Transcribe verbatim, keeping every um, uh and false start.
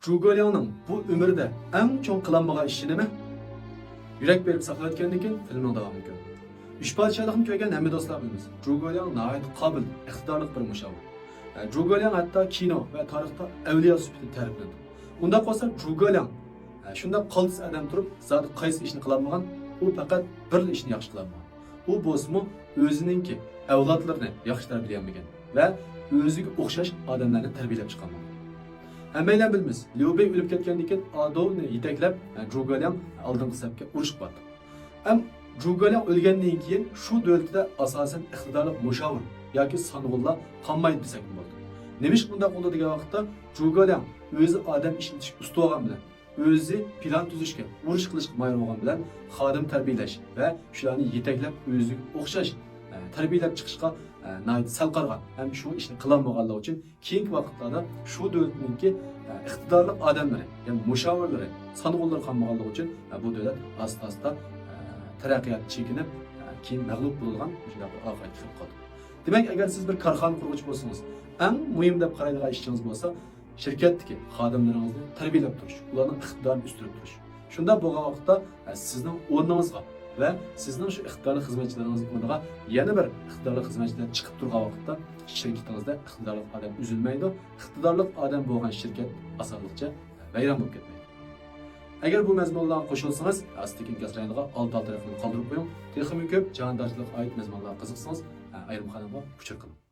جۇ گولياڭنىڭ بۇ ئۆمرىدە ئەڭ چوڭ قىلالمىغان ئىشى نېمە؟ يۈرەك بېرىپ ساقلاۋەتكەندىن كېيىن فىلمنىڭ داۋامىنى كۆرۈڭ. ئۈچ پادىشاھلىقنى كۆرگەن ھەممە دوستلار بىلىمىز. جۇ گولياڭ ناھايىتى قابىل، ئىقتىدارلىق بىر مۇشاۋىر. ئە، جۇ گولياڭ ھەتتا كىنو ۋە تارىختا ئەۋلىيا سۈپىتىدە تەرىپلىنىدۇ. ئۇنداق بولسا جۇ گولياڭ، ئە، شۇنداق قالتىس ئادەم تۇرۇپ زادى قايسى ئىشنى قىلالمىغان؟ ئۇ پەقەت بىرلا ئىشنى ياخشى قىلالمىغان. ئۇ بولسىمۇ ئۆزىنىڭكى ئەۋلادلىرىنى ياخشى تەربىيەلىيەلمىگەن ۋە ئۆزىگە ئوخشاش ئادەملەرنى تەربىيەلەپ چىقالمىغان. ھەممەيلەن بىلىمىز، ليۇ بېي ئۆلۈپ كەتكەندىن كېيىن ئادوۋنى يېتەكلەپ، جۇ گولياڭ ئالدىنقى سەپكە ئۇرۇشقا بارىدۇ. ئەم، جۇ گولياڭ ئۆلگەندىن كېيىن شۇ دۆلىتىدە ئاساسەن ئىقتىدارلىق مۇشاۋىر ياكى سانغۇنلار قالمايدۇ دېسەكمۇ بولىدۇ. نېمىشقا بۇنداق بولىدۇ دېگەن ۋاقىتتا، جۇ گولياڭ ئۆزى ئادەم ئىشلىتىشكە ئۇستا بولغان بىلەن، ئۆزى پىلان تۈزۈشكە، ئۇرۇش قىلىشقا ماھىر بولغان بىلەن، خادىم تەربىيەلەش ۋە شۇلارنى يېتەكلەپ، ئۆزىگە ئوخشاش، ئە، تەربىيەلەپ چىقىشقا، ئە، ناھايىتى سەل قارىغان ھەم شۇ ئىشنى قىلالمىغانلىقى ئۈچۈن، كېيىنكى ۋاقىتلاردا شۇ دۆلەتنىڭكى، ئە، ئىقتىدارلىق ئادەملىرى، يەنى مۇشاۋىرلىرى، سانغۇنلىرى قالمىغانلىقى ئۈچۈن، ئە، بۇ دۆلەت ئاستا-ئاستا، ئە، تەرەققىيات چېكىنىپ، ئە، كېيىن مەغلۇپ بولىدىغان مۇشۇنداق بىر ئاقىۋەتكە كىرىپ قالدى. دېمەك، ئەگەر سىز بىر كارخانا قۇرغۇچى بولسىڭىز، ئەڭ مۇھىم دەپ قارايدىغان ئىشىڭىز بولسا، شىركەتتىكى خادىملىرىڭىزنى تەربىيەلەپ تۇرۇش، ئۇلارنىڭ ئىقتىدارىنى ئۆستۈرۈپ تۇرۇش. شۇنداق بولغان ۋاقىتتا، ئە، سىزنىڭ ئورنىڭىزغا ۋە سىزنىڭ شۇ ئىقتىدارلىق خىزمەتچىلىرىڭىزنىڭ ئورنىغا يەنە بىر ئىقتىدارلىق خىزمەتچىلەر چىقىپ تۇرغان ۋاقىتتا، شىركىتىڭىزدە ئىقتىدارلىق ئادەم ئۈزۈلمەيدۇ. ئىقتىدارلىق ئادەم بولغان شىركەت ئاسانلىقچە ۋەيران بولۇپ كەتمەيدۇ. ئەگەر بۇ مەزمۇنلارغا قوشۇلسىڭىز، ئاستىكى ئىنكاس رايونىغا ئالدى ئالدى رەقىمنى قالدۇرۇپ قويۇڭ. تېخىمۇ كۆپ جاھاندارچىلىققا ئائىت مەزمۇنلارغا قىزىقسىڭىز، ئايرىم قانالغا ئۇچۇر قىلىڭ.